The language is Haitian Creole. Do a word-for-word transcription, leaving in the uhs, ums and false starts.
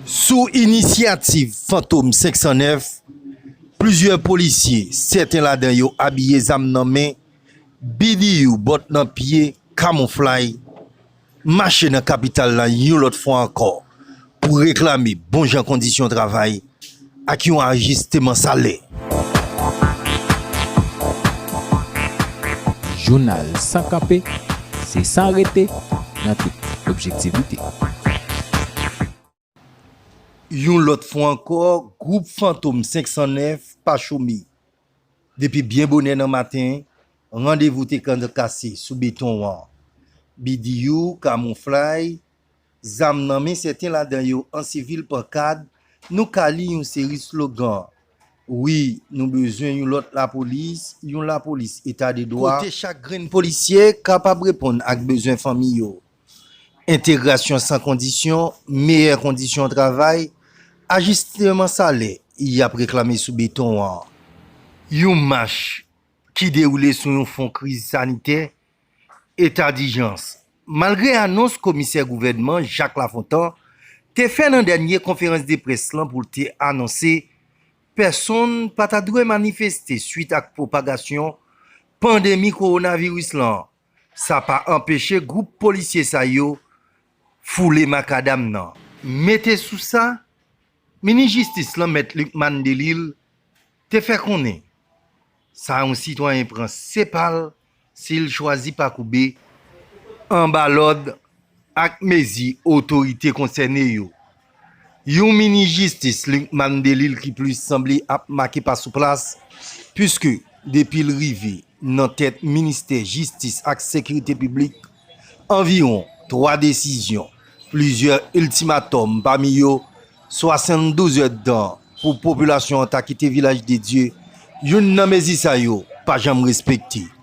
Sou inisyativ Fantom senk san nèf, plizyè polisye, sèten ladan yo abiye zam nan men, B D U, bòt nan pye, kamouflay, mache nan kapital la yon lòt fwa ankò pou reklame bon jan kondisyon travay ak yon ajisteman salè. Jounal san kanpe, se san rete nan tout objektivite. Yon lòt fwa ankò, gwoup Fantom senk san nèf pa chome. Depi byen bonè nan maten, randevou te kase sou beton an. B D U, kamouflay, zam nan men sèten ladan yo an sivil pankad, nou ka li yon seri slogan. Wi, nou bezwen yon lòt lapolis, yon lapolis eta de dwa, kote chak grenn polisye kapab reponn ak bezwen fanmi yo. Entegrasyon san kondisyon, meyè kondisyon travay, ajisteman salè, y ap reklame sou beton an. Yon mach ki dewoule sou yon fon kriz sanitè, eta dijans. Malgre anons komisè gouvènman Jacques Lafontant te fè nan dènye konferans de près lan pou l te anonse pèsonn pa ta dwe manifeste swit ak pwopagasyon pandemi kowonaviris lan, sa pa anpeche gwoup polisye sa yo foule makadam nan. Mete sou sa, minis jistis lan, Mèt Lucmane Delille, te fè konnen sa yon sitwayen pran se pa l si l chwazi pa koube anba lòd ak mezi otorite konsène yo. Yon minis jistis, Lucmane Delille, ki plis sanble ap make pa sou plas, piske depi l rive nan tèt ministè jistis ak sekirite piblik, anviwon twa desizyon, plizyè iltimatòm, pami yo swasanndouz èdtan pou popilasyon an ta kite Vilaj de Dye, youn nan mezi sa yo pa janm respekte.